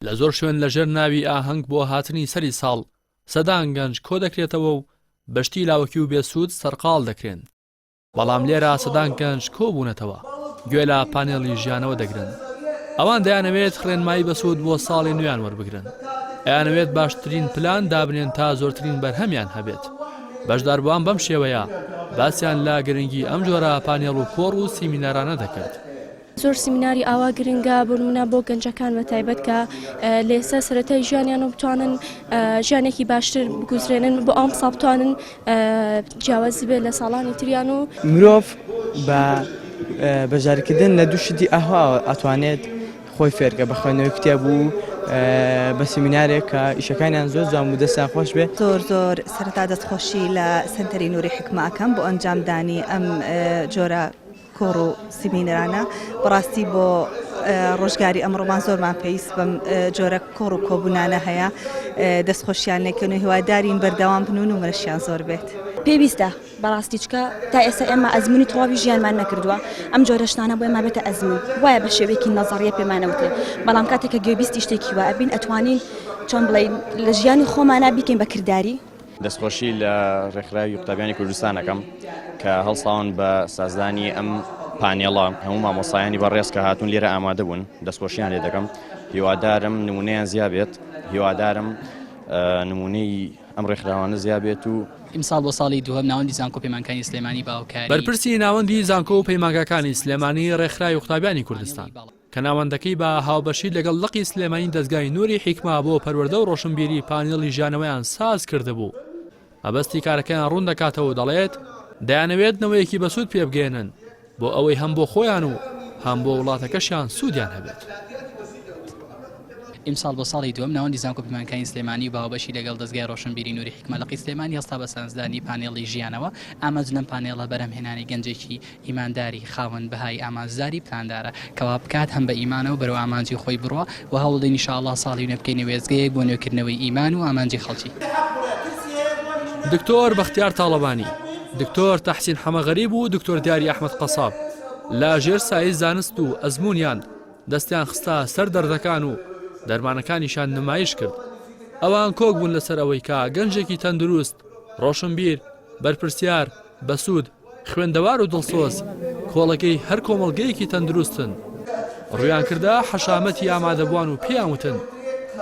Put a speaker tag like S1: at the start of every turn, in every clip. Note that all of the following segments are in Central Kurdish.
S1: لە زۆر شوێن لە ژێر ناوی ئاهەنگ بۆ هاتنی سەری ساڵ، سەدان گەنج کۆدەکرێتەوە و بە شتی لاوەکی و بێسوود سەرقاڵ دەکرێن. بەڵام لێرە سەدان گەنج کۆبوونەتەوە گوێ لە پانێڵی ژیانەوە دەگرن. ئەوان دەیانەوێت ڕێنمایی بەسوود بۆ ساڵی نوێیان وەربگرن. ئەیانەوێت باشترین پلان دابنێن تا زۆرترین بەرهەمیان هەبێت. بەشداربووان بەم شێوەیە باسیان لە گرنگی ئەم جۆرە پانێڵ و کۆڕ و سیمینارانە دەکرد.
S2: زۆر سیمیناری ئاوا گرنگە بۆ نمونە بۆ گەنجەکان بە تایبەت کە لێسە سەرەتای ژیانیان و بتوانن ژیانێکی باشتر بگوزرێنن بۆ ئەم ساڵ بتوانن جیاوازی بێت لە ساڵانی تریان و
S3: مرۆڤ بە بەشداریکردن لە دوو شتی ئەوها ئەتوانێت خۆی فێرکە بە خوێندنەوەی کتێب و بە سیمینارێک کە ئیشەکانیان زۆر جوان بوو دەستیان خۆش بێ.
S4: زۆر زۆر سەرەتا دەستخۆشی لە سەنتەری نوری حیکمە ئەکەم بۆ ئەنجامدانی ئەم جۆرە کۆڕ و سیمینەرانە بەڕاستی بۆ ڕۆژگاری ئەمڕۆمان زۆرمان پێویست بەم جۆرە کۆڕ و کۆبوونانە هەیە دەستخۆشیان لێکەن و هیوادارین بەردەوام بن و نمرەشیان زۆر بێت.
S5: پێویستە بەڕاستی چکە تا ئێستا ئێمە ئەزمموی تەواوی ژیانمان نەکردووە ئەم جۆرە شتانە بۆ ئێمە بێتە ئەزمون وایە بە شێوەیەکی نەزەڕیە پێمانەوتێ بەڵام کاتێک کە گوێبیستی شتێکی وا ئەبین ئەتوانین چۆن بڵێین لە ژیانی خۆمانا بیکەین بە کرداری.
S6: دەستخۆشی لە ڕێکخراوی قوتابیانی کوردستان ئەکەم کە هەڵساون بە سازدانی ئەم پانێڵە، هەموو مامۆستایانی بەڕێز کە هاتوون لێرە ئامادە بوون دەستخۆشیان لێ دەکەم، هیوادارم نمونەیان زیا بێت، هیوادارم نمونەی ئەم ڕێکخراوانە زیا بێت و.
S7: ئیمساڵ بۆ ساڵی دووهەم ناوەندی زانکۆ پەیمانکانی سلێمانی بە هاوکاری.
S1: بەرپرسی ناوەندی زانکۆ و پەیمانگاکانی سلێمانی ڕێکخراوی قوتابیانی کوردستان. کە ناوەندەکەی بە هاوبەشی لەگەڵ لقی سلێمانی دەزگای نوری حیکمە بۆ پەروەردە و ڕۆشنبیری پانێڵی ژیانەوەیان ساز کردبوو مەبەستی کارەکەیان ڕوون دەکاتەوە و دەڵێت دەیانەوێت نەوەیەکی بەسوود پێبگەیەنن بۆ ئەوەی هەم بۆ خۆیان و هەم بۆ وڵاتەکەشیان سوودیان هەبێت.
S7: ئیمساڵ بۆ ساڵی دووەم ناوەندی زانکۆ پەیمانگای سلێمانی و بە هاوبەشی لەگەڵ دەزگای ڕۆشنبیری نوری حیکمە لقی سلێمانی هەستا بە سازدانی پانێڵی ژیانەوە ئامانج لەم پانێڵە بەرهەمهێنانی گەنجێکی ئیمانداری خاوەن بەهای ئامانجداری پلاندارە کەوا بکات هەم بە ئیمانەوە بەرەو ئامانجی خۆی بڕوا و هەوڵدەین ان شاء اللە ساڵی نوێ بکەینە وێستگەیەک بۆ نوێکردنەوەی ئیمان و ئامانجی خەڵکی.
S1: دکتۆر بەختیار تاڵەبانی، دکتۆر تەحسین حەمە غەریب و دکتۆر دیاری ئەحمەد قەساب لە ژێر سایەی زانست و ئەزموونیان دەستیان خستە سەر دەردەکان و دەرمانەکانیشیان نمایش کرد. ئەوان کۆک بوون لەسەر ئەوەی کە گەنجێکی تەندروست، ڕۆشنبیر، بەرپرسیار، بەسوود، خوێندەوار و دڵسۆز کۆڵەکەی هەر کۆمەڵگەیەکی تەندروستن، ڕوویان کردە حەشامەتی ئامادەبووان و پێیان وتن،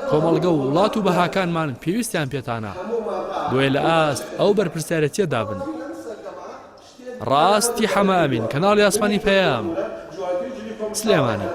S1: کۆمەڵگە و وڵات و بەهاکانمان پێویستیان پێتانە، بۆیە لە ئاست ئەو بەرپرسیارێتییەدا بن. ڕاستی حەمە ئەمین، کەناڵی ئاسمانی پەیام، سلێمانی.